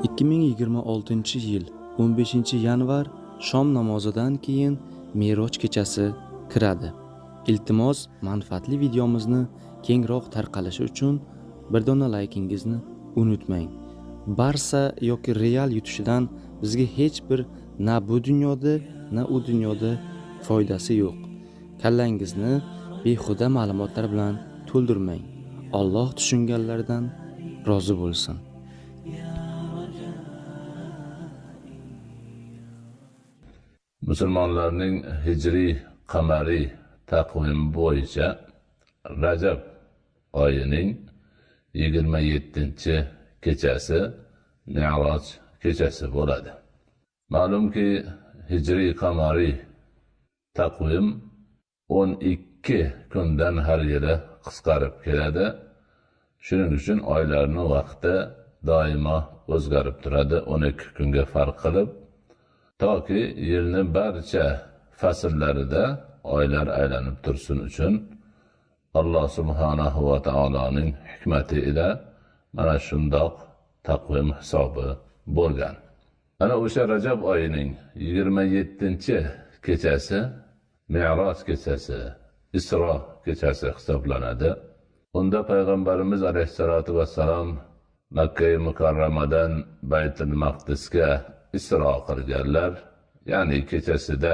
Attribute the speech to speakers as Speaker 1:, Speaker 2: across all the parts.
Speaker 1: 2026-yil 15-yanvar shom namozidan keyin Meroj kechasi kiradi. Iltimos, manfaatli videomizni kengroq tarqalishi uchun bir dona laykingizni unutmang. Barsa yoki Real yutishidan bizga hech bir na bu dunyoda, na u dunyoda foydasi yo'q. Kallangizni behuda ma'lumotlar bilan to'ldirmang. Alloh tushunganlardan rozi bo'lsin.
Speaker 2: Musulmonlarning hijriy qamariy taqvimi bo'yicha Rajab oyining 27-kechasi Mi'roj kechasi bo'ladi. Ma'lumki, hijriy qamariy taqvim 12 kundan har yili qisqarib keladi. Shuning uchun oylarning vaqti doimo o'zgarib turadi, 12 kunga farq qilib, toki yilni barcha fasllarida oylar aylanib tursin uchun Alloh subhanahu va taoloning hikmati ila mana shundoq taqvim hisobi bo'lgan. Ana o'sha Rajab oyining 27-kechasi Mi'roj kechasi, Isro kechasi hisoblanadi. Unda payg'ambarimiz alayhissalatu vassalom Makka mukarramadan Baytul Maqdisga Isro qilganlar, ya'ni kechasida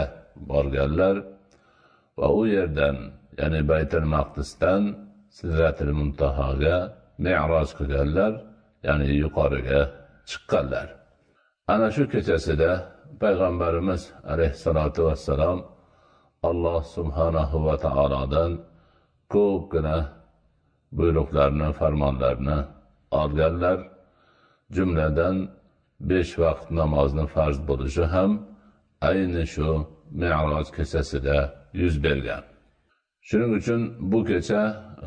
Speaker 2: borganlar va u yerdan, ya'ni Baytul Maqdisdan Sidratil Muntahoga Mi'roj qilganlar, ya'ni yuqoriga chiqqanlar. Ana shu kechasida payg'ambarimiz alayhissalatu vassalom Alloh subhanahu va taolodan ko'pgina buyruqlarni, farmonlarni olganlar. Jumladan 5 vaqt namozni farz bo'lishi ham ayni shu Mi'roj kechasida yuz bergan. Shuning uchun bu kecha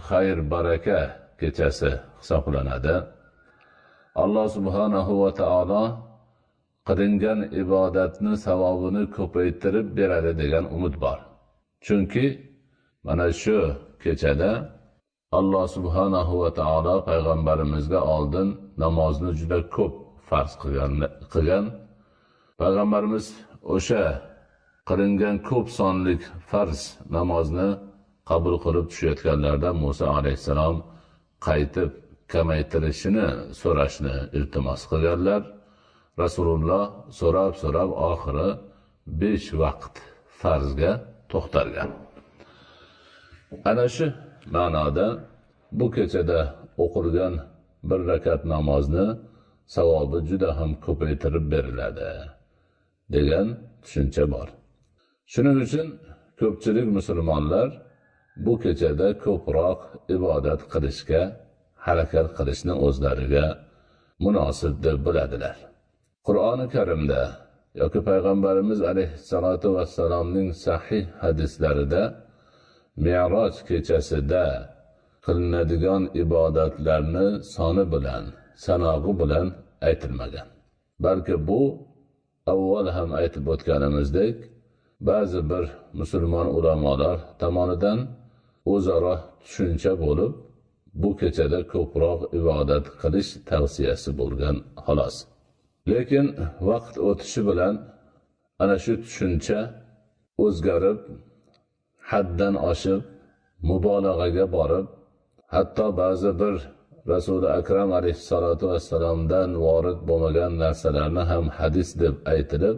Speaker 2: xayr baraka kechasi hisoblanadi. Alloh subhanahu va taolo qilingan ibodatni savobini ko'paytirib beradi degan umid bor. Chunki mana shu kechada Alloh subhanahu va taolo payg'ambarimizga oldin namozni juda ko'p farz qilgan. Payg'ambarimiz o'sha qilingan ko'p sonlik farz namozni qabul qilib tushayotganlarida Musa alayhissalom qaytib kamaytirishini so'rashni iltimos qilganlar. Rasululloh so'rab-so'rab oxiri 5 vaqt farzga to'xtalgan. Ana shu ma'noda bu kechada o'qilgan bir rakat namozni savobi juda ham ko'paytirib beriladi degan tushuncha bor. Shuning uchun ko'pchilik musulmonlar bu kechada ko'proq ibodat qilishga harakat qilishni o'zlariga munosib deb biladilar. Qur'oni Karimda yoki payg'ambarimiz alayhissalatu vassalomning sahih hadislarida Mi'roj kechasida qilinadigan ibodatlarni soni bilan, sanog'i bilan aytilmagan. Balki bu avval ham aytib o'tganimizdek, ba'zi bir musulmon ulamolar tomonidan o'zaro tushuncha bo'lib, bu kechada ko'proq ibodat qilish tavsiyasi bo'lgan xolos. Lekin vaqt o'tishi bilan ana shu tushuncha o'zgarib, haddan oshib, mubolag'aga borib, hatto ba'zi bir Rasuli Akram alayhissalatu vassalomdan vorid bo'lmagan narsalarni ham hadis deb aytilib,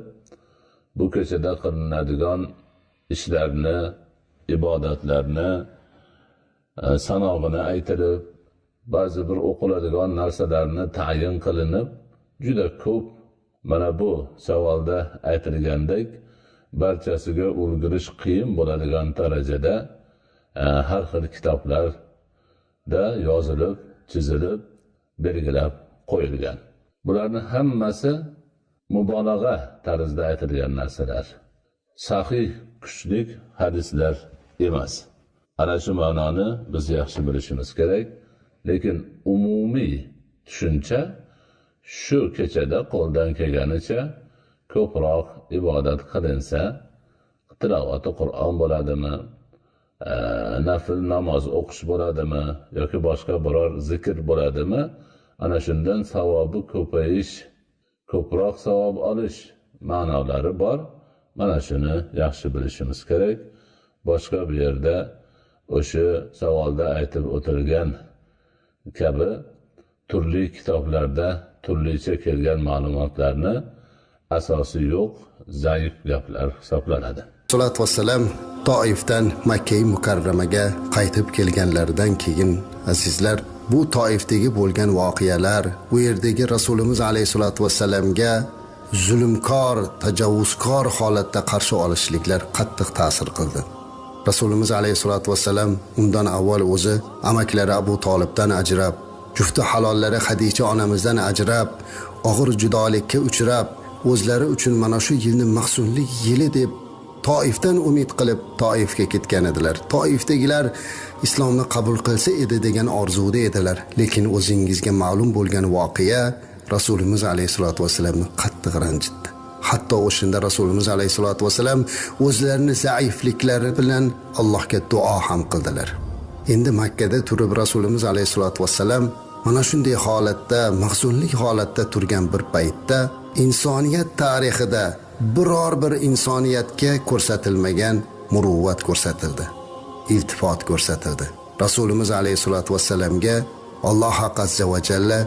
Speaker 2: bu kechada qilinadigan ishlarni, ibodatlarni sanog'ini aytilib, ba'zi bir o'qiladigan narsalarni ta'yin qilinib, juda ko'p mana bu savolda aytilgandek barchasiga ulgurish qiyin bo'ladigan darajada har xil kitoblarda yozilib, chizilib, belgilab qo'yilgan. Bularni hammasi mubolag'a tarzida aytilgan narsalar. Sahih, kuchlik hadislar emas. Ana shu ma'noni biz yaxshi bilishimiz kerak. Lekin umumiy tushuncha shu kechada qo'ldan kelganicha ko'proq ibodat qilinsa, tilovati Qur'on bo'ladimi, nafl namoz o'qish bo'ladimi yoki boshqa biror zikr bo'ladimi, ana shundan savobi ko'payish ko'proq savob olish ma'nolari bor. Mana shuni yaxshi bilishimiz kerak. Boshqa bu yerda o'sha savolda aytib o'tilgan kabi turli kitoblarda turlicha kelgan ma'lumotlarni asosi yo'q, zaif gaplar hisoblanadi.
Speaker 3: Salatu vassalam Toifdan Makka Mukarramaga qaytib kelganlaridan keyin azizlar, bu Toifdagi bo'lgan voqealar, u yerdagi Rasulimiz alayhisolatu vassalamga zulmkor, tajovuzkor holatda qarshi olishliklar qattiq ta'sir qildi. Rasulimiz alayhisolatu vassalam undan avval o'zi amaklari Abu Tolibdan ajrab, jufti halollari Xadicha onamizdan ajrab, og'ir judolikka uchrab, o'zlari uchun mana shu yilni mahzunlik yili deb Toifdan umid qilib Toifga ketgan edilar. Toifdagilar islomni qabul qilsa edi degan orzuda edilar. Lekin o'zingizga ma'lum bo'lgan voqea Rasulimiz alayhisolatu vassalamni qattiq ranjitdi. Hatto o'shanda Rasulimiz alayhisolatu vassalam o'zlarini zaifliklari bilan Allohga duo ham qildilar. Endi Makkada turib Rasulimiz alayhisolatu vassalam mana shunday holatda, mahzunlik holatda turgan bir paytda insoniyat tarixida biror bir insoniyatga ko'rsatilmagan muruvvat ko'rsatildi, iltifot ko'rsatildi. Rasulimiz alayhisolatu vassalamga Alloh azza va jalla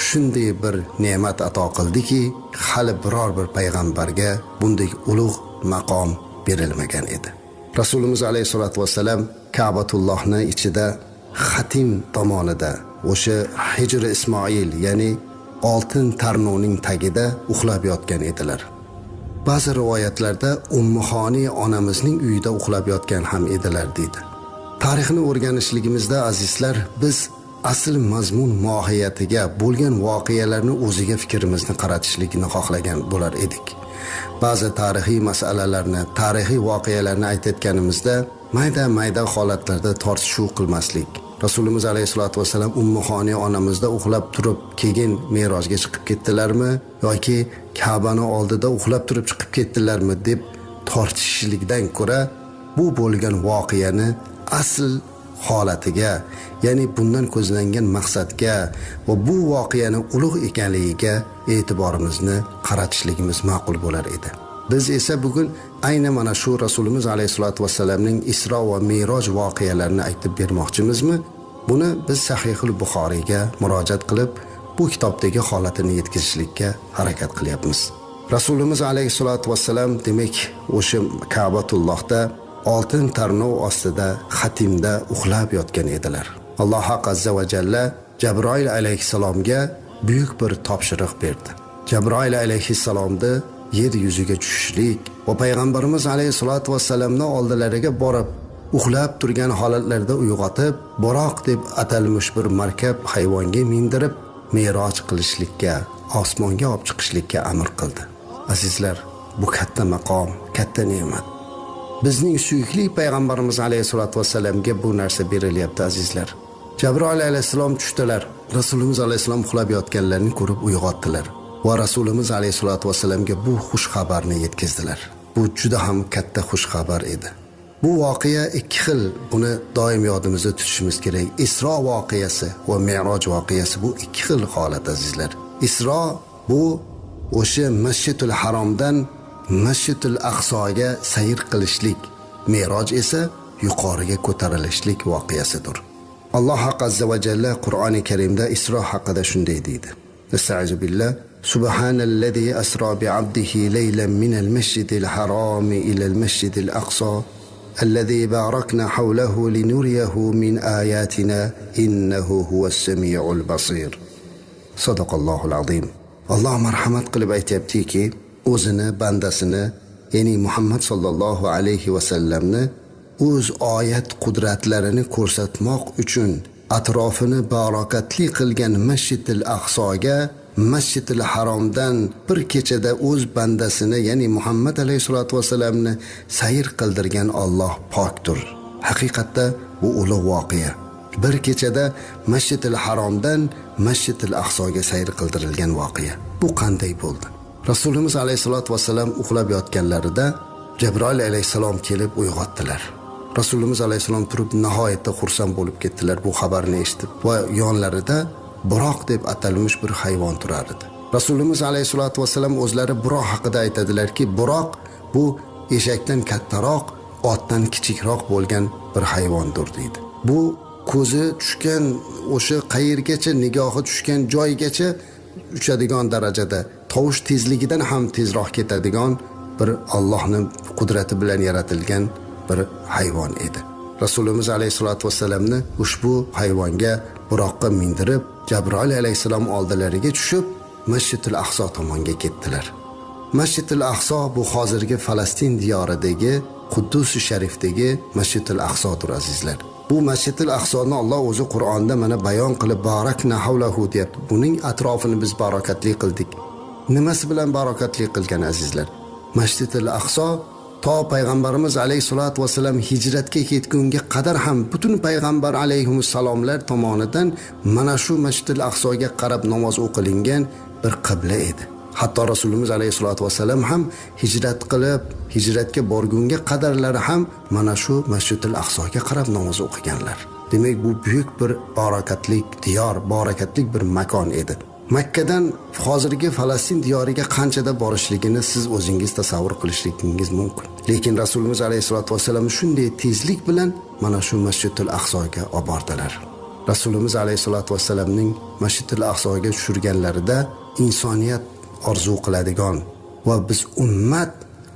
Speaker 3: shunday bir ne'mat ato qildiki, hali biror bir payg'ambarga bunday ulug' maqom berilmagan edi. Rasulimiz alayhisolatu vassalam Ka'batullohni ichida xatim tomonida o'sha Hijri Ismoil, ya'ni oltin tarnovning tagida uxlab yotgan edilar. Ba'zi rivoyatlarda Ummuxoni onamizning uyida uxlab yotgan ham edilar deydi. Tarixni o'rganishligimizda azizlar, biz asl mazmun mohiyatiga bo'lgan voqealarni o'ziga fikrimizni qaratishlikni xohlagan bo'lar edik. Ba'zi tarixiy masalalarni, tarixiy voqealarni aytayotganimizda mayda-mayda holatlarda tortishuv qilmaslik. Rasulimiz alayhisolatu vassalam Ummuxoni onamizda uxlab turib keyin merojga chiqib ketdilarmi yoki Ka'bani oldida uxlab turib chiqib ketdilarmi deb tortishishlikdan ko'ra bu bo'lgan voqeani asl holatiga, ya'ni bundan ko'zlangan maqsadga va bu voqeani ulug' ekanligiga e'tiborimizni qaratishligimiz ma'qul bo'lar edi. Biz esa bugun ayni mana shu Rasulimiz alayhisolatu vassalamning Isro va Meroj voqealarini aytib bermoqchimizmi? Buni biz Sahihul Buxoriyga murojaat qilib, bu kitobdagi holatini yetkazishlikka harakat qilyapmiz. Rasulimiz alayhisolatu vassalam demak o'sha Ka'batullohda oltin tarnov ostida xatimda uxlab yotgan edilar. Alloh azza va jalla Jabroil alayhissalomga buyuk bir topshiriq berdi. Jabroil alayhissalomni yer yuziga tushishlik va payg'ambarimiz alayhisolatu vassalamni oldilariga borib uxlab turgan holatlarida uyg'otib, Buroq deb atalmish bir markab hayvonga mindirib meroj qilishlikka, osmonga olib chiqishlikka amr qildi. Azizlar, bu katta maqom, katta ne'mat. Bizning suyukli payg'ambarimiz alayhisolatu vassalamga bu narsa berilyapti azizlar. Jabroil alayhissalom tushdilar. Rasulimiz alayhissalom uxlab yotganlarini ko'rib uyg'otdilar va Rasulimiz alayhisolatu vassalamga bu xush xabarni yetkazdilar. Bu juda ham katta xush xabar edi. Bu voqea ikki xil, buni doim yodimizda tutishimiz kerak. Isro voqeasi va Mi'roj voqeasi bu ikki xil holat azizlar. Isro bu o'sha Masjidul Haromdan Masjidul Aqsoga sayr qilishlik, Mi'roj esa yuqoriga ko'tarilishlik voqeasidir. Alloh azza va jalla Qur'oni Karimda Isro haqida shunday deydi. Estaizu billah. Subhanallazi asra bi abdihi laylan minal masjidil harami ilal masjidil aqsa الذي باركنا حوله لنريه من آياتنا إنه هو السميع البصير. صدق الله العظيم. Alloh marhamat qilib aytyaptiki, o'zini bandasini, ya'ni Muhammad sallallohu alayhi va sallamni o'z oyat qudratlarini ko'rsatmoq uchun atrofini barakatli qilgan Masjidil Aqsoga Masjidil Haromdan bir kechada o'z bandasini, ya'ni Muhammad alayhisolatu vasallamni sayr qildirgan Alloh pokdir. Haqiqatda bu ulug' voqea. Bir kechada Masjidil Haromdan Masjidil Aqsoga sayr qildirilgan voqea. Bu qanday bo'ldi? Rasulimiz alayhisolatu vasallam uxlab yotganlarida Jabroil alayhissalom kelib uyg'otdilar. Rasulimiz alayhissalom turib nihoyatda xursand bo'lib ketdilar bu xabarni eshitib va yonlarida Buroq deb atalmish bir hayvon turar edi. Rasulimiz alayhisolatu vassalam o'zlari buroq haqida aytadilarki, buroq bu eshakdan kattaroq, otdan kichikroq bo'lgan bir hayvondir deydi. Bu ko'zi tushgan o'sha qayergacha nigohi tushgan joygacha uchadigan darajada, tovush tezligidan ham tezroq ketadigan bir Allohning qudrati bilan yaratilgan bir hayvon edi. Rasulimiz alayhisolatu vassalamni ushbu hayvonga, buroqqa mindirib, Jabroil alayhissalom oldilariga tushib, Masjidul Aqso tomonga ketdilar. Masjidul Aqso bu hozirgi Falastin diyoridagi Quddus sharifdagi Masjidul Aqsodir, azizlar. Bu Masjidul Aqsoni Alloh o'zi Qur'onda mana bayon qilib, barakna havlahu deyapti. Buning atrofini biz barakatli qildik. Nimasi bilan barakatli qilgan, azizlar? Masjidul Aqso to payg'ambarimiz alayhisolatu vassalam hijratga ketgunga qadar ham butun payg'ambar alayhissalomlar tomonidan mana shu Masjidul Aqsoga qarab namoz o'qilingan bir qibla edi. Hatto Rasulimiz alayhisolatu vassalam ham hijrat qilib, hijratga borgunga qadarlari ham mana shu Masjidul Aqsoga qarab namoz o'qiganlar. Demak, bu buyuk bir barakatlik diyor, barakatlik bir makon edi. Makkadan hozirgi Falastin diyoriga qanchada borishligini siz o'zingiz tasavvur qilishligingiz mumkin. Lekin Rasulimiz alayhisolatu vassalam shunday tezlik bilan mana shu Masjidul Aqsoga olib bordilar. Rasulimiz alayhisolatu vassalamning Masjidul Aqsoga tushirganlarida insoniyat orzu qiladigan va biz ummat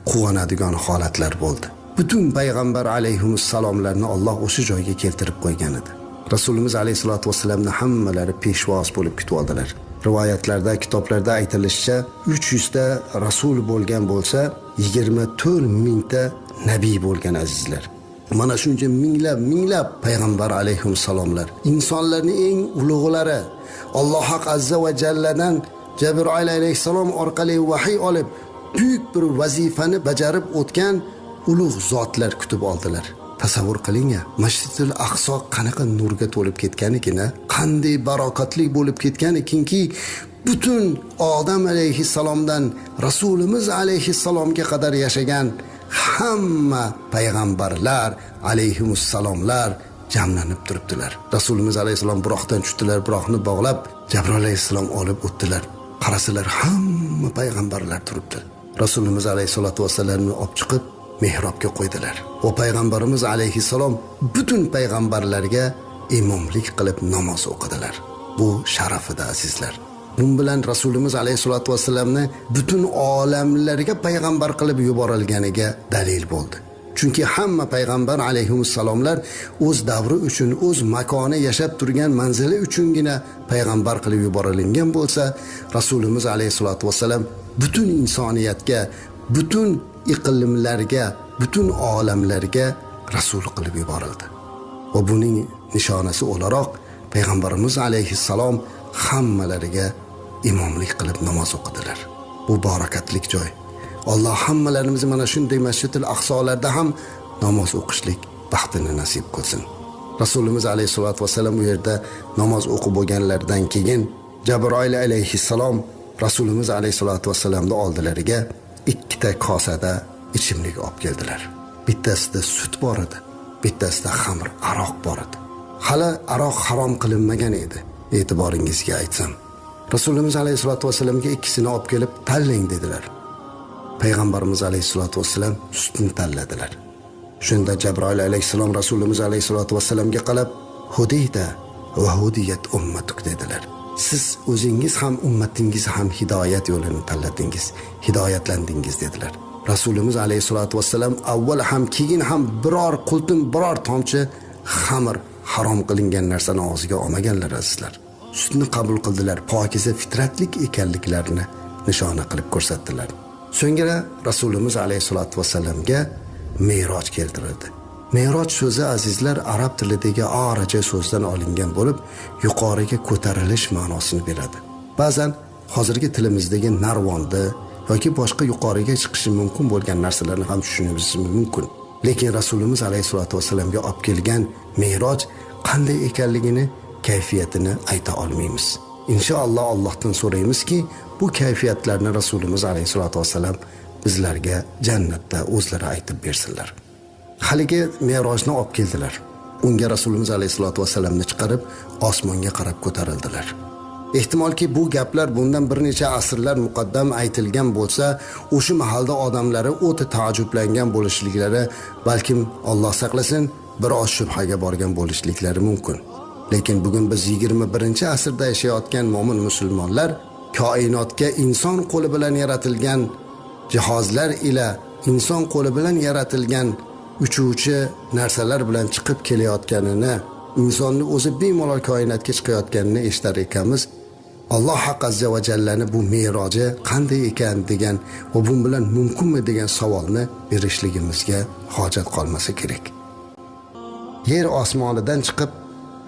Speaker 3: quvonadigan holatlar bo'ldi. Butun payg'ambar alayhissalomlarni Alloh o'sha joyga keltirib qo'ygan edi. Rasulimiz alayhisolatu vassalamni hammalari peshvoz bo'lib kutib oldilar. Rivoyatlarda, kitoblarda aytilishicha, 300 ta rasul bo'lgan bo'lsa, 24 mingta nabiy bo'lgan, azizlar. Mana shuncha minglab minglab payg'ambar alayhissalomlar, insonlarning eng ulug'lari, Alloh haq azza va jalladan Jabroil alayhissalom orqali vahiy olib, buyuk bir vazifani bajarib o'tgan ulug' zotlar kutib oldilar. Tasavvur qiling, Masjidul Aqso qanaqa nurga to'lib ketganikin, qanday barokatli bo'lib ketganikinki, butun Odam alayhissalomdan Rasulimiz alayhissalomga qadar yashagan hamma payg'ambarlar alayhimussalomlar jamlanib turibdilar. Rasulimiz alayhissalom buroqdan tushdilar, buroqni bog'lab Jabroil alayhissalom olib o'tdilar. Qarasalar, hamma payg'ambarlar turibdi. Rasulimiz alayhissalatu vassalamni olib chiqib mehrobga qo'ydilar. Va payg'ambarimiz alayhissalom butun payg'ambarlarga imomlik qilib namoz o'qidilar. Bu sharafida, azizlar. Bun bilan Rasulimiz alayhissalatu vassalamni butun olamlarga payg'ambar qilib yuborilganiga dalil bo'ldi. Chunki hamma payg'ambar alayhissalomlar o'z davri uchun, o'z makoni, yashab turgan manzili uchungina payg'ambar qilib yuborilgan bo'lsa, Rasulimiz alayhissalatu vassalam butun insoniyatga, butun iqlimlarga, butun olamlarga rasul qilib yuborildi. Va buning nishonasi o'laroq payg'ambarimiz alayhissalom hammalariga imomlik qilib namoz o'qidilar. Bu barakatlik joy. Alloh hammalarimizni mana shunday Masjidul Aqsolarda ham namoz o'qishlik baxtini nasib qilsin. Rasulimiz alayhissalatu vassalam u yerda namoz o'qib bo'lganlaridan keyin Jabroil alayhissalom Rasulimiz alayhissalatu vassalamni oldilariga ikkita kosada ichimlik olib keldilar. Bittasida sut bor edi, bittasida xamr, aroq bor edi. Hali aroq harom qilinmagan edi, e'tiboringizga aytsam. Rasulimiz alayhissalatu vassalamga ikkisini olib kelib, tanlang dedilar. Payg'ambarimiz alayhissalatu vassalam sutni tanladilar. Shunda Jabroil alayhissalom Rasulimiz alayhissalatu vassalamga qarab, "Hudiyta va hudiyat ummatuk" dedilar. Siz o'zingiz ham, ummatingiz ham hidoyat yo'lini tanladingiz, hidoyatlandingiz dedilar. Rasulimiz alayhissalatu vassalam avval ham, keyin ham biror qultum, biror tomchi xamir, harom qilingan narsani og'ziga olmaganlar, azizlar. Sutni qabul qildilar, pokiza fitratlik ekanliklarini nishona qilib ko'rsatdilar. So'ngra Rasulimiz alayhissalatu vassalamga Meroj keltirildi. Meroj so'zi, azizlar, arab tilidagi araja so'zidan olingan bo'lib, yuqoriga ko'tarilish ma'nosini beradi. Ba'zan hozirgi tilimizdagi narvonda yoki boshqa yuqoriga chiqishi mumkin bo'lgan narsalarni ham tushunishimiz mumkin. Lekin Rasulimiz alayhissalatu vassalamga olib kelgan Meroj qanday ekanligini, kayfiyatini ayta olmaymiz. Inshaalloh Allohdan so'raymizki, bu kayfiyatlarni Rasulimiz alayhissalatu vassalam bizlarga jannatda o'zlari aytib bersinlar. Haligi Merojni olib keldilar. Unga Rasulimiz alayhissalatu vassalamni chiqarib, osmonga qarab ko'tarildilar. Ehtimolki bu gaplar bundan bir necha asrlar muqaddam aytilgan bo'lsa, o'sha mahalda odamlari o'ta taajjublangan bo'lishliklari, balkim Alloh saqlasin, biroz shubhaga borgan bo'lishliklari mumkin. Lekin bugun biz 21-asrda yashayotgan mo'min musulmonlar koinotga inson qo'li bilan yaratilgan jihozlar ila inson qo'li bilan yaratilgan uchuvchi narsalar bilan chiqib kelayotganini, insonni o'zi bemalol koinotga chiqayotganini eshitar ekanmiz. Alloh haq azza va jallani bu meroji qanday ekan degan va bu bilan mumkinmi degan savolni berishligimizga hojat qolmasa kerak. Yer osmonidan chiqib,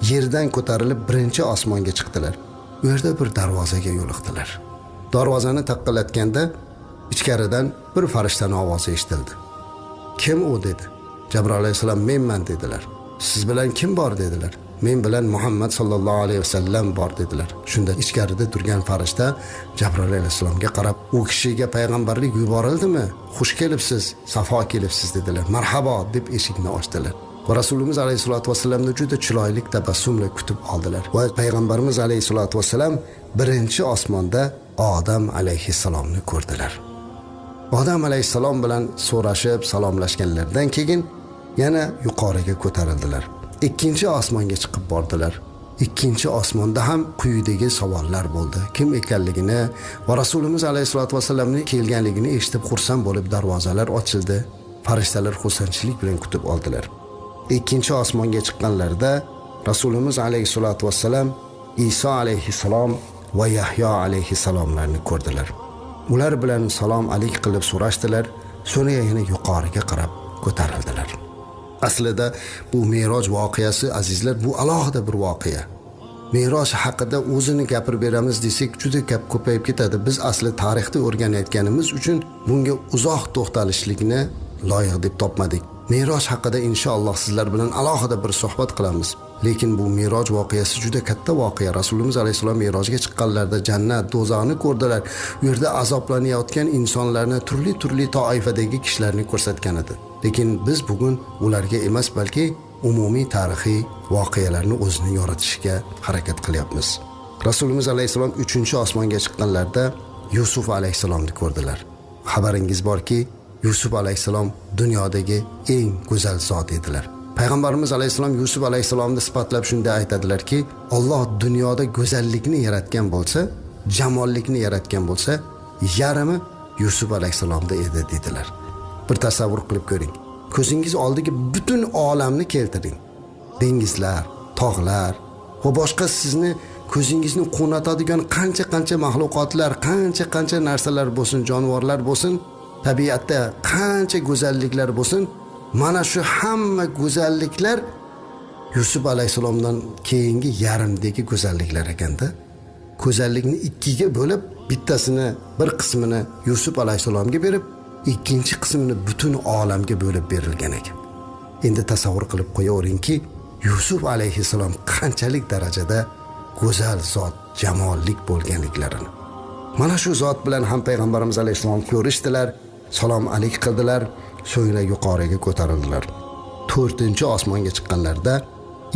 Speaker 3: yerdan ko'tarilib birinchi osmonga chiqdilar. U yerda bir darvozaga yo'liqdilar. Darvozani taqillatganda ichkaridan bir farishtani ovozi eshitildi. Kim u dedi. Jabroil alayhissalom menman dedilar. Siz bilan kim bor dedilar. Men bilan Muhammad sallallohu alayhi vasallam bor dedilar. Shunda ichkarida turgan farishta Jabroil alayhissalomga qarab, u kishiga payg'ambarlik yuborildimi? Xush kelibsiz, safo kelibsiz dedilar. Marhabo deb eshikni ochdilar. Va Rasulimiz alayhisolatu vasallamni juda chiroyli tabassumla kutib oldilar. Va payg'ambarimiz alayhisolatu vasallam birinchi osmonda Odam alayhissalomni ko'rdilar. Odam alayhissalom bilan so'rashib salomlashganlaridan keyin yana yuqoriga ko'tarildilar. Ikkinchi osmonga chiqib bordilar. Ikkinchi osmonda ham quyidagi savollar bo'ldi. Kim ekanligini va Rasulimiz alayhisolatu vasallamning kelganligini eshitib xursand bo'lib darvozalar ochildi. Farishtalar xursandchilik bilan kutib oldilar. Ikkinchi osmonga chiqqanlarida Rasulimiz alayhisolatu vassalam Iso alayhissalom va Yahyo alayhissalomlarni ko'rdilar. Ular bilan salom alik qilib so'rashdilar, so'ngra yana yuqoriga qarab ko'tarildilar. Aslida bu Meroj voqeasi azizlar, bu alohida bir voqea. Meroj haqida o'zini gapirib beramiz desak juda gap ko'payib ketadi. Biz asli tarixni o'rganayotganimiz uchun bunga uzoq to'xtalishlikni loyiq deb topmadik. Meroj haqida inshaalloh sizlar bilan alohida bir suhbat qilamiz. Lekin bu Meroj voqeasi juda katta voqea. Rasulimiz alayhissalom Merojga chiqqanlarida jannat, do'zaxni ko'rdilar. U yerda azoblanayotgan insonlarni, turli-turli toifadagi kishilarni ko'rsatgan edi. Lekin biz bugun ularga emas, balki umumiy tarixiy voqealarni o'zini yoritishga harakat qilyapmiz. Rasulimiz alayhissalom 3-osmonga chiqqanlarida Yusuf alayhissalomni ko'rdilar. Xabaringiz borki, Yusuf alayhissalom dunyodagi eng go'zal zot edilar. Payg'ambarimiz alayhissalom Yusuf alayhissalomni sifatlab shunday aytadilarki, Alloh dunyoda go'zallikni yaratgan bo'lsa, jamollikni yaratgan bo'lsa, yarmi Yusuf alayhissalomda edi dedilar. Bir tasavvur qilib ko'ring. Ko'zingiz oldiga butun olamni keltiring. Dengizlar, tog'lar va boshqa sizni ko'zingizni quvnatadigan qancha-qancha maxluqotlar, qancha-qancha narsalar bo'lsin, jonivorlar bo'lsin, tabiatda qancha go'zalliklar bo'lsin, mana shu hamma go'zalliklar Yusuf alayhissalomdan keyingi yarimdagi go'zalliklar ekanda. Go'zallikni ikkiga bo'lib, bittasini, bir qismini Yusuf alayhissalomga berib, ikkinchi qismini butun olamga bo'lib berilgan ekan. Endi tasavvur qilib qo'yaveringki, Yusuf alayhissalom qanchalik darajada go'zal zot, jamollik bo'lganliklarini. Mana shu zot bilan ham payg'ambarimiz alayhissalom ko'rishdilar, salom alik qildilar, so'ngra yuqoriga ko'tarildilar. 4-osmonga chiqqanlarida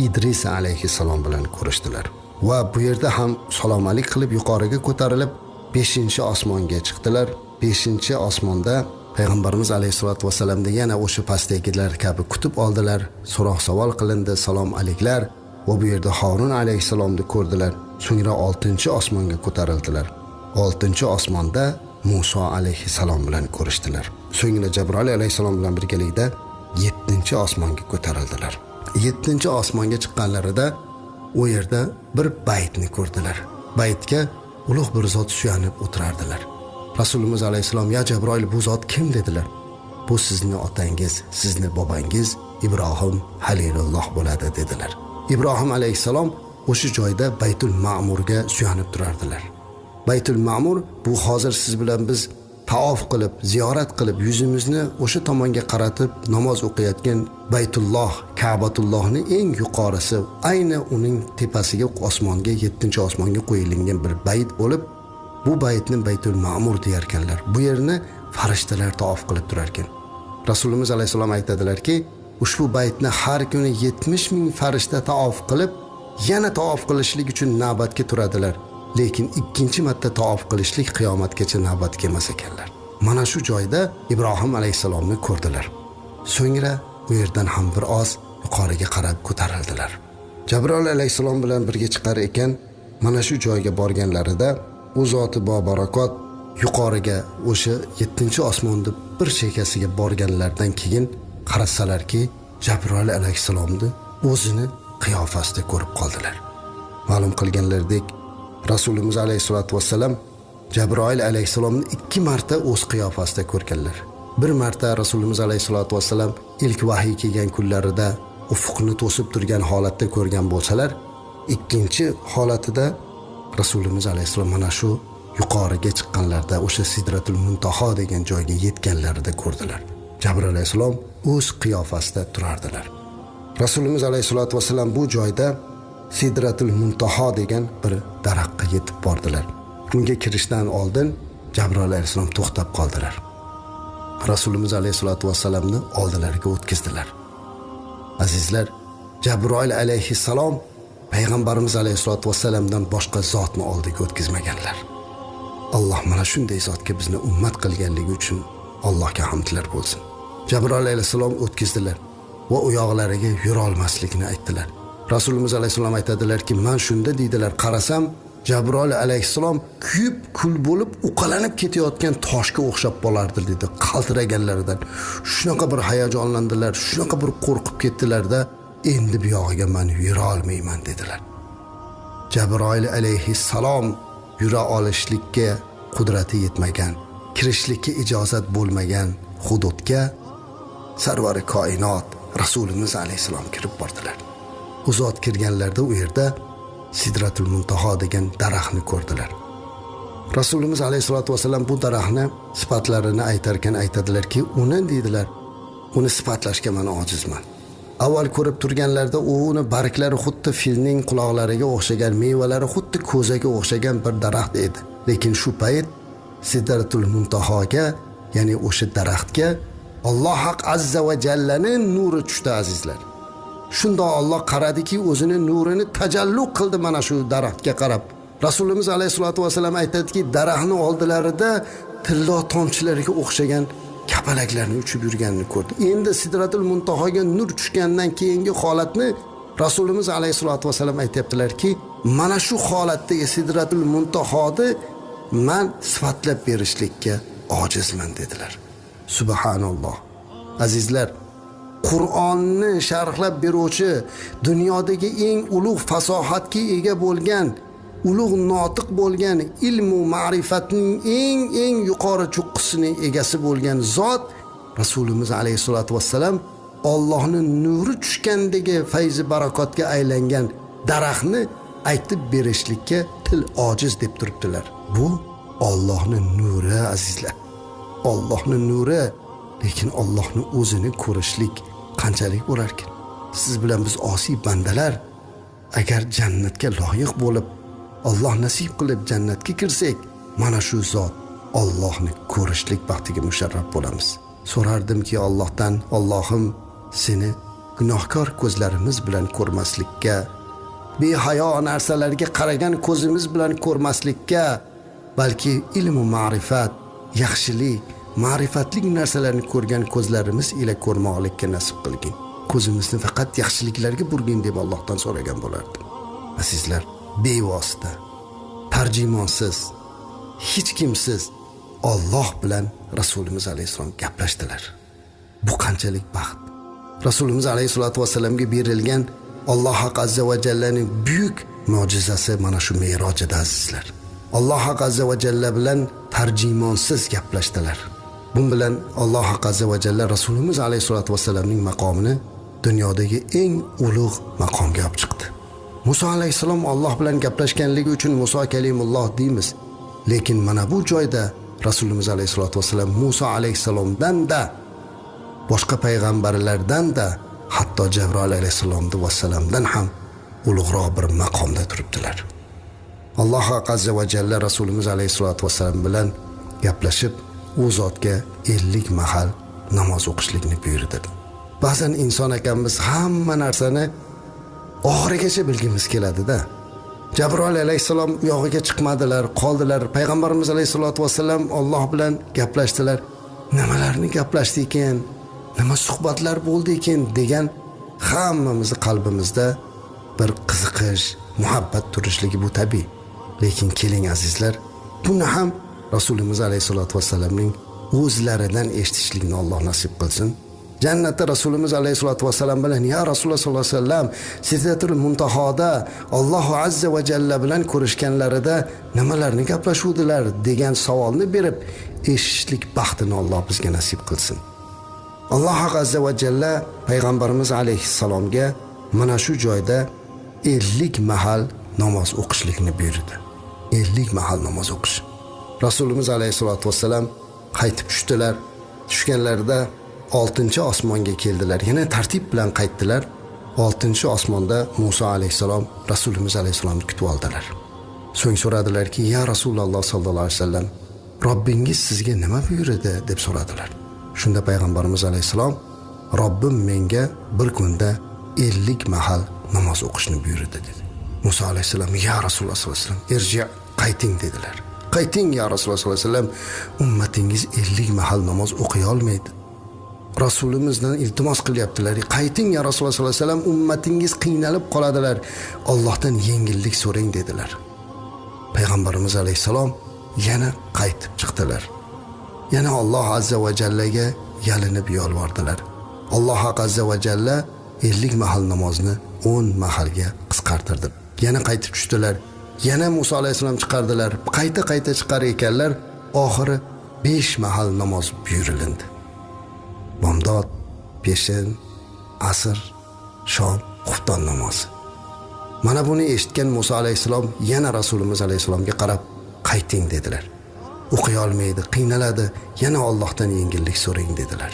Speaker 3: Idris alayhissalom bilan ko'rishdilar. Va bu yerda ham salom alik qilib yuqoriga ko'tarilib 5-osmonga chiqdilar. 5-osmonda payg'ambarimiz alayhisolatu vasallamni yana o'sha pastdagilar kabi kutib oldilar, so'roq savol qilindi, salom aliklar va bu yerda Harun alayhissalomni ko'rdilar. So'ngra 6-osmonga ko'tarildilar. 6-osmonda Musa alayhissalom bilan ko'rishdilar. So'ngra Jabroil alayhissalom bilan birgalikda 7-osmonga ko'tarildilar. 7-osmonga chiqqanlarida u yerda bir baytni ko'rdilar. Baytga ulug' bir zot suyanib o'tirardilar. Rasulimiz alayhissalom: "Ya Jabroil, bu zot kim?" dedilar. "Bu sizni otangiz, sizni bobangiz Ibrohim Halilulloh bo'ladi" dedilar. Ibrohim alayhissalom o'sha joyda Baytul Ma'murga suyanib turardilar. Baytul Ma'mur bu hozir siz bilan biz taof qilib, ziyorat qilib, yuzimizni o'sha tomonga qaratib namoz o'qiyotgan Baytulloh, Ka'batullohning eng yuqorisi, ayni uning tepasiga, osmonga, 7-osmonga qo'yilgan bir bayt bo'lib, bu baytni Baytul Ma'mur deyarkanlar. Bu yerni farishtalar taof qilib turar ekan. Rasulimiz alayhissalom aytadilarki, ushbu baytni har kuni 70 ming farishta taof qilib, yana taof qilishlik uchun navbatga turadilar. Lekin ikkinchi marta tavof qilishlik qiyomatgacha navbat kelmas ekanlar. Mana shu joyda Ibrohim alayhissalomni ko'rdilar. So'ngra u yerdan ham bir oz yuqoriga qarab ko'tarildilar. Jabroil alayhissalom bilan birga chiqar ekan, mana shu joyga borganlarida u zoti bobarakot yuqoriga o'sha 7-osmonni bir chekkasiga borganlaridan keyin qarasalarki, Jabroil alayhissalomni o'zini qiyofasida ko'rib qoldilar. Ma'lum qilganlaridek, Rasulimiz alayhissalatu vassalam Jabroil alayhissalomni 2 marta o'z qiyofasida ko'rganlar. Bir marta Rasulimiz alayhissalatu vassalam ilk vahiy kelgan kunlarida ufuqni to'sib turgan holatda ko'rgan bo'lsalar, ikkinchi holatida Rasulimiz alayhissalom mana shu yuqoriga chiqqanlarida, o'sha Sidratul Muntaho degan joyga yetganlarida ko'rdilar. Jabroil alayhissalom o'z qiyofasida turardilar. Rasulimiz alayhissalatu vassalam bu joyda Sidratul Muntaho degan bir daraxtga yetib bordilar. Unga kirishdan oldin Jabroil alayhissalom to'xtab qoldilar. Rasulimiz alayhissalatu vassalamni oldilariga o'tkazdilar. Azizlar, Jabroil alayhissalom payg'ambarimiz alayhissalatu vassalamdan boshqa zotni oldiga o'tkazmaganlar. Alloh mana shunday zotga bizni ummat qilganligi uchun Allohga hamdlar bo'lsin. Jabroil alayhissalom o'tkazdilar va u yoqlariga yura olmasligini aytdilar. Rasulimiz alayhissalom aytadilarki, men shunda deydilar, qarasam Jabroil alayhissalom kuyib kul bo'lib uqalanib ketayotgan toshga o'xshab bo'lardi dedi, qaltiraganlaridan. Shunaqa bir hayajonlandilar, shunaqa bir qo'rqib ketdilarda, endi bu yog'iga men yura olmayman dedilar. Jabroil alayhissalom yura olishlikka qudrati yetmagan, kirishlikka ijozat bo'lmagan hududga sarvari koinot Rasulimiz alayhissalom kirib bordilar. U zot kirganlarida u yerda Sidratul Muntaho degan daraxtni ko'rdilar. Rasulimiz alayhissalatu vassalam bu daraxtni sifatlarini aytarkan aytadilarki, uni deydilar, uni sifatlashga men ojizman. Avval ko'rib turganlarida uni barglari xuddi filning quloqlariga o'xshagan, mevalari xuddi ko'zaga o'xshagan bir daraxt edi. Lekin shu payt Sidratul Muntahoga, ya'ni o'sha daraxtga Alloh Haq azza va jallaning nuri tushdi azizlar. Shunda Alloh qaradiki, o'zini nurini tajallu qildi mana shu daraxtga qarab. Rasulimiz alayhisolatu vasallam aytadiki, daraxtning oldilarida tillo tomchilariga o'xshagan kapalaklarni uchib yurganini ko'rdi. Endi Sidratul Muntahoga nur tushgandan keyingi holatni Rasulimiz alayhisolatu vasallam aytayaptilarki, mana shu holatdagi Sidratul Muntahoni man sifatlab berishlikka ojizman dedilar. Subhanalloh. Azizlar, Qur'onni sharhlab beruvchi, dunyodagi eng ulug' fasohatga ega bo'lgan, ulug' notiq bo'lgan, ilm va ma'rifatning eng yuqori cho'qqisining egasi bo'lgan zot Rasulimiz alayhisolatu vassalam Allohning nuri tushgandagi fayzi barakotga aylangan daraxtni aytib berishlikka til ojiz deb turibdilar. Bu Allohning nuri azizlar. Allohning nuri, lekin Allohning o'zini ko'rishlik qanchalik bo'larkan? Siz bilan biz osiy bandalar agar jannatga loyiq bo'lib, Alloh nasib qilib jannatga kirsak, mana shu zot Allohni ko'rishlik baxtiga musharraf bo'lamiz. So'rardimki Allohdan, Allohim seni gunohkor ko'zlarimiz bilan ko'rmaslikka, behayo narsalarga qaragan ko'zimiz bilan ko'rmaslikka, balki ilm va ma'rifat, yaxshilik, ma'rifatli narsalarni ko'rgan ko'zlarimiz ila ko'rmoqlikka nasib qilgin. Ko'zimizni faqat yaxshiliklarga burgin deb Allohdan so'ragan bo'lardim. Azizlar, bevosita, tarjimonsiz, hech kimsiz Alloh bilan Rasulimiz alayhissalom gaplashdilar. Bu qanchalik baxt. Rasulimiz alayhisolatu vassalamga berilgan Alloh azza va jallaning buyuk mo'jizasi mana shu merojida azizlar. Alloh azza va jalla bilan tarjimonsiz gaplashdilar. Bu bilan Alloh azza va jalla Rasulimiz alayhisolatu vassalamning maqomini dunyodagi eng ulug' maqomga olib chiqdi. Musa alayhissalom Alloh bilan gaplashganligi uchun Musa kalimulloh deymiz. Lekin mana bu joyda Rasulimiz alayhisolatu vassalam Musa alayhissalomdan da, boshqa payg'ambarlardan da, hatto Jabroil alayhissalomdan vassalamdan ham ulug'roq bir maqomda turibdilar. Alloh azza va jalla Rasulimiz alayhisolatu vassalam bilan gaplashib, u zotga 50 mahal namoz o'qishlikni buyurdi. Ba'zan inson ekanmiz, hamma narsani oxirigacha bilgimiz keladi-da. Jabroil alayhissalom u yog'iga chiqmadilar, qoldilar. Payg'ambarimiz alayhissalatu vassalam Alloh bilan gaplashdilar. Nimalarni gaplashdi ekan, nima suhbatlar bo'ldi ekan degan hammamizni qalbimizda bir qiziqish, muhabbat turishligi bu tabiiy. Lekin keling azizlar, buni ham Rasulimiz alayhissalatu vassalamning o'zlaridan eshitishlikni Alloh nasib qilsin. Jannatda Rasulimiz alayhissalatu vassalam bilan ya Rasululloh sollallohu alayhi vasallam Sidratul Muntahoda Allohu azza va jalla bilan ko'rishganlarida nimalarni gaplashuvdilar degan savolni berib eshitishlik baxtini Alloh bizga nasib qilsin. Alloh azza va jalla payg'ambarimiz alayhissalomga mana shu joyda 50 mahal namoz o'qishlikni buyurdi. 50 mahal namoz o'qish. Rasulimiz alayhissalatu vassalam qaytib tushdilar. Tushganlarida 6-osmonga keldilar. Yana tartib bilan qaytdilar. 6-osmonda Musa alayhissalom Rasulimiz alayhissalomni kutib oldilar. So'ng so'radilarki, "Ya Rasululloh sollallohu alayhi vasallam, Robbingiz sizga nima buyurdi?" deb so'radilar. Shunda payg'ambarimiz alayhissalom, "Robbim menga bir kunda 50 mahal namoz o'qishni buyurdi" dedi. Musa alayhissalom, "Ya Rasululloh sollallohu alayhi vasallam, irji, qayting" dedilar. Qayting ya Rasululloh sollallohu alayhi vasallam, ummatingiz 50 mahal namoz o'qiy olmaydi. Rasulimizdan iltimos qilyaptilar. Qayting ya Rasululloh sollallohu alayhi vasallam, ummatingiz qiynalib qoladilar. Allohdan yengillik so'rang dedilar. Payg'ambarimiz alayhissalom yana qaytib chiqdilar. Yana Alloh azza va jallaga yalinib yolvordilar. Alloh azza va jalla 50 mahal namozni 10 mahalga qisqartirdi. Yana qaytib tushdilar. Yana Musa alayhissalom chiqardilar. Qayta-qayta chiqar ekanlar, oxiri 5 mahal namoz buyurilindi. Bomdod, peshin, asr, shom, xufton namozi. Mana buni eshitgan Musa alayhissalom yana Rasulimiz alayhissalomga qarab, qayting dedilar. O'qiy olmaydi, qiynaladi, yana Allohdan yengillik so'rang dedilar.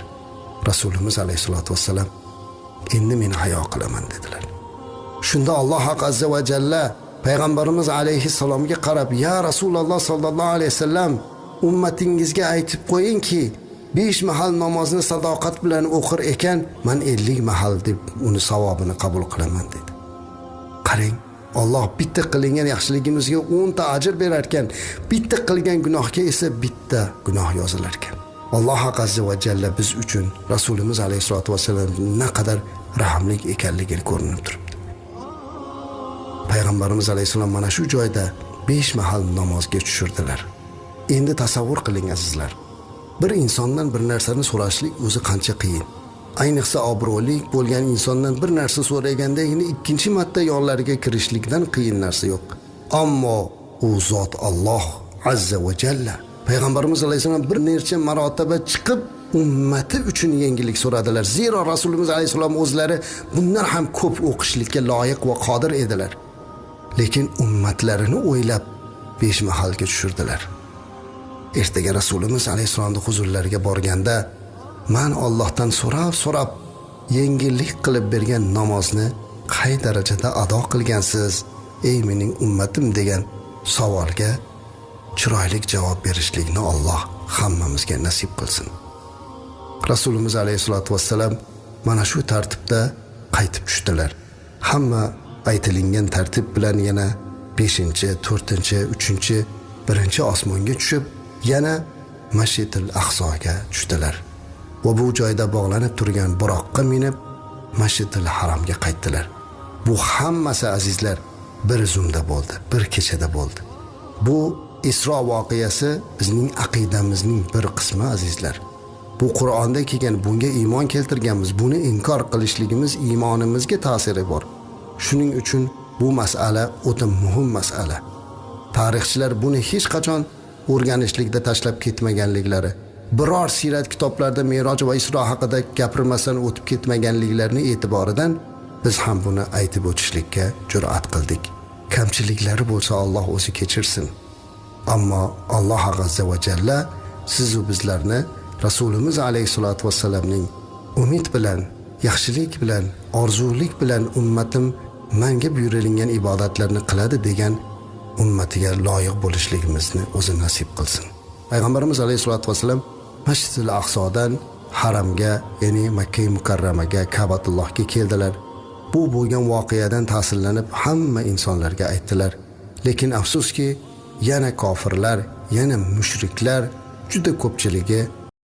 Speaker 3: Rasulimiz alayhissalatu vassalam endi men hayo qilaman dedilar. Shunda Alloh azza va jalla payg'ambarimiz alayhissalomga qarab, "Ya Rasululloh sollallohu alayhi vasallam, ummatingizga aytib qo'yingki, 5 mahal namozni sadoqat bilan o'qir ekan, men 50 mahal deb uni savobini qabul qilaman" dedi. Qarang, Alloh bitta qilingan yaxshiligimizga 10 ta ajr berar ekan, bitta qilgan gunohga esa bitta gunoh yozilar ekan. Alloh azza va jalla biz uchun Rasulimiz alayhisolatu vasallam naqadar rahimli ekanligi ko'rinib turibdi. Payg'ambarimiz alayhissalom mana shu joyda 5 mahal namozga tushirdilar. Endi tasavvur qiling azizlar. Bir insondan bir narsani so'rashlik o'zi qancha qiyin. Ayniqsa obro'li bo'lgan insondan bir narsa so'raganda endi ikkinchi marta yonlariga kirishlikdan qiyin narsa yo'q. Ammo u zot Alloh azza va jalla. Payg'ambarimiz alayhissalom bir necha marotaba chiqib ummati uchun yengillik so'radilar. Zero Rasulimiz alayhissalom o'zlari bundan ham ko'p o'qishlikka loyiq va qodir edilar. Lekin ummatlarini o'ylab 5 mahalga tushirdilar. Ertaga Rasulimiz alayhissalomning huzurlariga borganda, "Men Allohdan so'rab yengillik qilib bergan namozni qay darajada ado qilgansiz, ey mening ummatim?" degan savolga chiroyli javob berishlikni Alloh hammamizga nasib qilsin. Rasulimiz alayhissalatu vassalam mana shu tartibda qaytib tushdilar. Hamma aytilingan tartib bilan yana 5-chi, 4-chi, 3-chi, 1-chi osmonga tushib, yana Masjidil Aqsoga tushdilar. Va bu joyda bog'lanib turgan buroqqa minib Masjidil Haramga qaytdilar. Bu hammasi azizlar bir zumda bo'ldi, bir kechada bo'ldi. Bu Isro voqeasi bizning aqidamizning bir qismi azizlar. Bu Qur'onda kelgan, bunga iymon keltirganmiz. Buni inkor qilishligimiz iymonimizga ta'siri bor. Shuning uchun bu masala o'ta muhim masala. Tarixchilar buni hech qachon o'rganishlikda tashlab ketmaganliklari, biror siyrat kitoblarida Meroj va Isro haqida gapirmasdan o'tib ketmaganliklarini e'tiboridan biz ham buni aytib o'tishlikka jur'at qildik. Kamchiliklari bo'lsa Alloh o'zi kechirsin. Ammo Alloh azza va jalla siz u bizlarni Rasulimiz alayhisolatu vassalamning umid bilan, yaxshilik bilan, orzulik bilan ummatim menga buyurilgan ibodatlarni qiladi degan ummatiga loyiq bo'lishligimizni o'zi nasib qilsin. Payg'ambarimiz alayhisolatu vassalam Masjidil Aqsodan haramga, ya'ni Makka mukarramaga, Ka'batullohga keldilar. Bu bo'lgan voqeadan ta'sirlanib hamma insonlarga aytdilar. Lekin afsuski, yana kofirlar, yana mushriklar juda ko'pchiligi